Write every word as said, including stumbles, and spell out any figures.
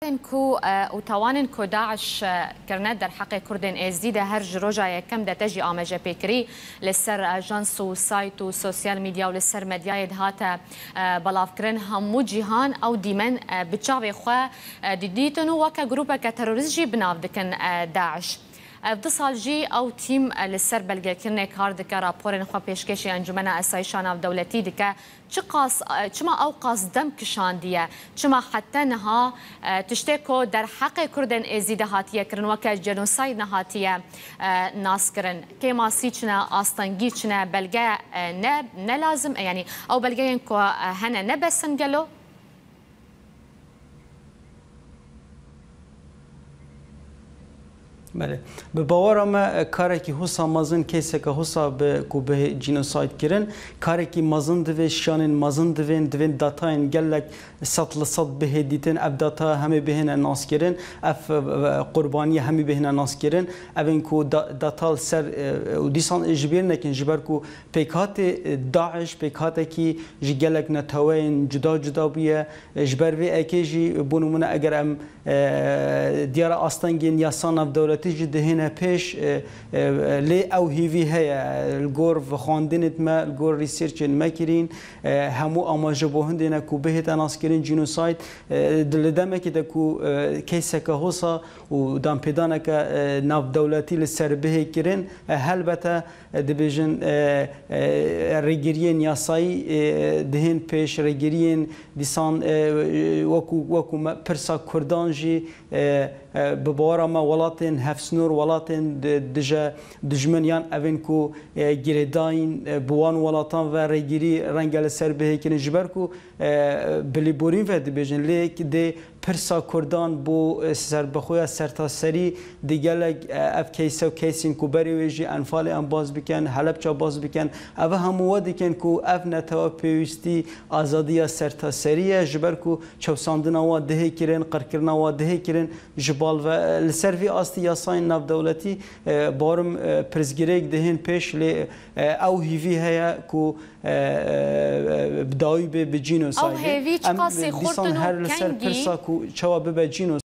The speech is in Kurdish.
Ku, e, û tawanên ku DAIŞ, e, kirine derheqê Kurdên Êzdî de her ji roja yekem de te jî amejepêkirî li ser ajans û sayt û sosyal medya û li ser medyayê dihate, e, belavkirin. Hemû cîhan ew dîmen, e, bi çavê xwe, e, didîtin û weke grûpeke terorîst jî bi nav dikin, e, DAIŞ. Ev du sal jî ew tîm, e, li ser belgekirinê kar dike, raporên xwe pêşkêşî Encûmena Asayîşa Navdewletî dike. Çiqas, e, çima ew qas dem kişandiye? Çima heta niha, e, tiştê ku derheqê Kurdên Êzîdî hatiye kirin weke jenosayîd nehatiye, e, naskirin? Kêmasî çi ne, astengî çi ne, belge, e, ne, ne lazim e, yanî ew belgeyên ku, e, hene ne bes in gelo? Belê. Bi bawera me, e, karekî husa mezin, keyseke husa bi, ku bihê genocide kirin, karekî mezin divê, şiyanên mezin divên, divên datayên gelek sed li sed bihê dîtin. Ev data hemê bihêne naskirin, ev, e, e, qurbaniye hemî bihêne naskirin. Evên ku da-, data li ser, e, û dîsan ji bîr nekin, ji ber ku pêkhatê, e, DAIŞ pêkhatekî ji gelek neteweyên cuda cuda bûye. E, ji ber vê yekê jî, bo nimûne, eger em, e, diyara astengên yasa navdewletî jî dihêne pêş, e, e, lê ew hêvî heye, e, li gor vixwandinê me, li gor researchên me kirîn, e, hemû amaje bo hindê ne ku bihête naskirin genocide, e, di, li demekê de ku, e, keyseke hosa û danpêdaneke, e, navdewletî li ser bihê kirin, e, helbete, e, dibêjin, e, e, rêgiriyên yasayî, e, dihên pêş, rêgiriyên dîsan, e, wekû, wekû me pirsa Kurdan jî, e, e, bi bawera me welatên hevsnor, welatên di-, dije dijmin yan evên ku, e, girêdayîn, e, bi wan welatan ve rêgirî renge li ser bihê kirin. Ji ber ku, e, bi lêborîn ve dibêjin, lê dê pirsa Kurdan bo, e, serbixweya sertaserî di gelek, e, ev keyse û keysên ku berê wê jî Enfalê em baz bikin, Helepça baz bikin, ev hemû we dikin ku ev netewe pêwîstî azadiya sertaserî ye, ji ber ku çewsandina wa dihê kirin, qirkirina wa dihê kirin ji bal ve. E, li ser vî astî yasayên navdewletî, e, barim, e, pirsgirêk dihên pêş, lê, e, ew hîvî heye ku, e, e, e, bi dawî bê bi genocide. Ew hêvî çiqasî xurt in û kengî? Em dîsan her li ser pirsa ku çawa bibe genocide.